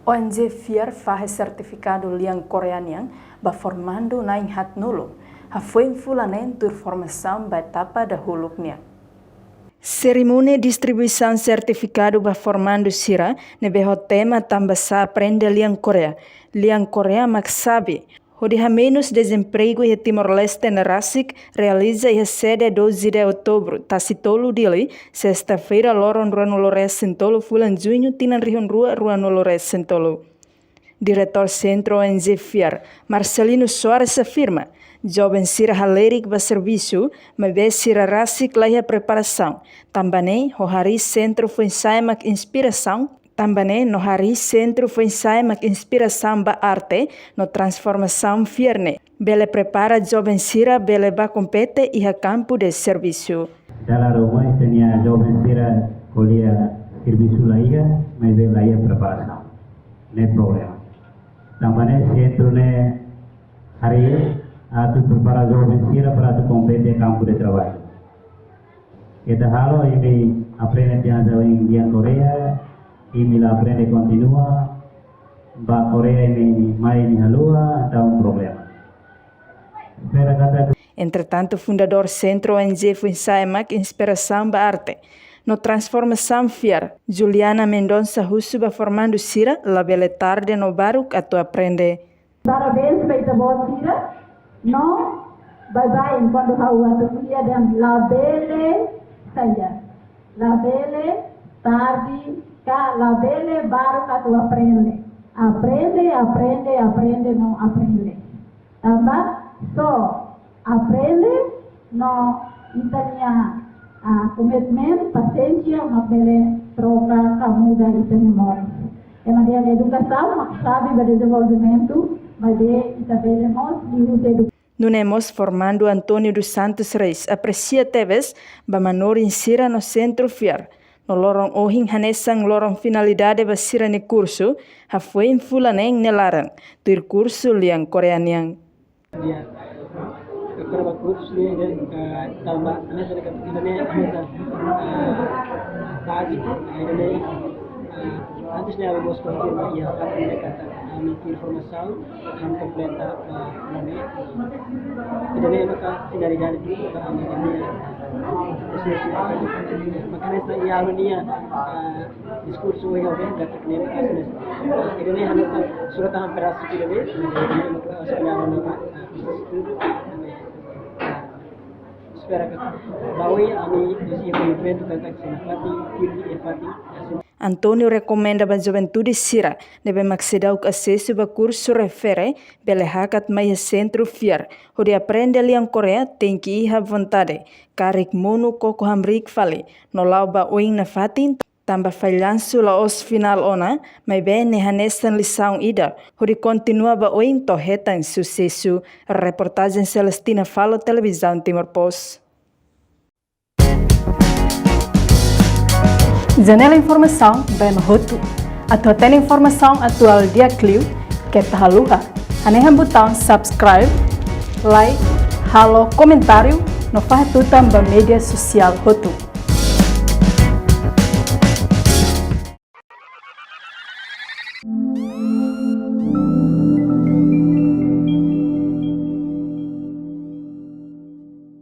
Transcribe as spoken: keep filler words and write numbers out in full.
O N G FIAR fahe sertifikadu lian Koreia nian ba formandu na'in haatnulu, hafoin fulan neen tuir formasaun ba etapa dahuluk nian. Serimónia distribuisaun sertifikadu ba formandu sira ne'ebé ho tema Tanbasá Aprende Lian Koreia, Lian Koreia mak Xave, hodi hamenus dezempregu iha Timor-Leste ne'e rasik realiza iha sede doze de Outubro, Tasitolu, Dili, sesta-feira, loron ruanulu-resin-tolu fulan Juñu, tinan rihun rua ruanulu-resin-tolu. Diretór Sentru O N G FIAR, Marcelino Soares, afirma, joven sira halerik ba servisu, maibé sira rasik laiha preparasaun. Tanba ne'e, ho harii sentru foin-sa'e mak inspirasaun, tanba ne'e, no harii sentru foin-sa'e mak inspirasaun ba arte no transformasaun FIAR ne'e bele prepara joven sira bele bá kompete iha kampu de servisu. Dala ruma ita-nia joven sira ko'alia servisu laiha, maibé laiha preparasaun. Ne'e problema. Tanba ne'e sentru ne'e harii atu prepara joven sira para atu kompete kampu de traballu. Ita halo imi aprende tiha ohin lian Koreia, imi la aprende kontinua, ba Koreia imi mai imi haluha, entaun problema. Espera katak Entretantu, fundadór Sentru O N G foin-sa'e mak inspirasaun ba arte no transformasaun FIAR, Juliana Mendonça, husu ba formandu sira labele tarde no baruk atu aprende. Parabéns ba ita-boot sira, no baibain kuandu ha'u atu ko'alia dehan labele saida, labele tarde ka labele baruk atu aprende. Aprende, aprende, aprende, no aprende. Tanba só aprende no ita-nia, ah, komitmen, pasiénsia, mak bele troka ka muda ita-nia moris. Ema dehan edukasaun mak xave ba dezenvolvimentu, maibé ita bele mós liuhusi edu- Nune'e mós formandu António dos Santos Reis apresia tebes ba manorin sira no Sentru FIAR, no loron ohin hanesan loron finalidade ba sira-nia kursu, hafoin fulan neen nia laran, tuir kursu lian Koreia nian. Ya, agora ba kursu ne'e, eh, tanba, hanesan ne'e, hanesan, eh, báziku, eh, ne'e, eh, antes ne'e ami mós konfirma iha fatin ne'e katak ami tuir formasaun, ami kompleta, eh, ne'e. Ida-ne'e maka finalidade tuir, maka ami, ami, eh, maka hanesan iha ami-nia, eh, diskursu ohin ohin katak ne'e, hanesan, ida-ne'e hanesan surat hampir asik ida-ne'e, ida-ne'e maka, eh, espera katak ba oin ami husi komitmentu katak sei nafatin, firme iha fatin. António rekomenda ba juventude sira ne'ebé mak seidauk asesu ba kursu refere, bele hakat mai iha Sentru FIAR, hodi aprende lian Koreia tenke iha vontade, karik monu koko hamriik fali, no la'o ba oin nafatin, tanba fallansu la'ós finál ona, maibé ne'e hanesan lisaun ida, hodi kontinua ba oin to'o hetan susesu. Reportajen Celestina Falo, Televizaun Timor Post. Janela informasaun ba ema hotu. Atu hatene informasaun atuál di'ak liu, keta haluha hanehan butaun subscribe, like, halo komentáriu, no fahe tutan ba média sosiál hotu.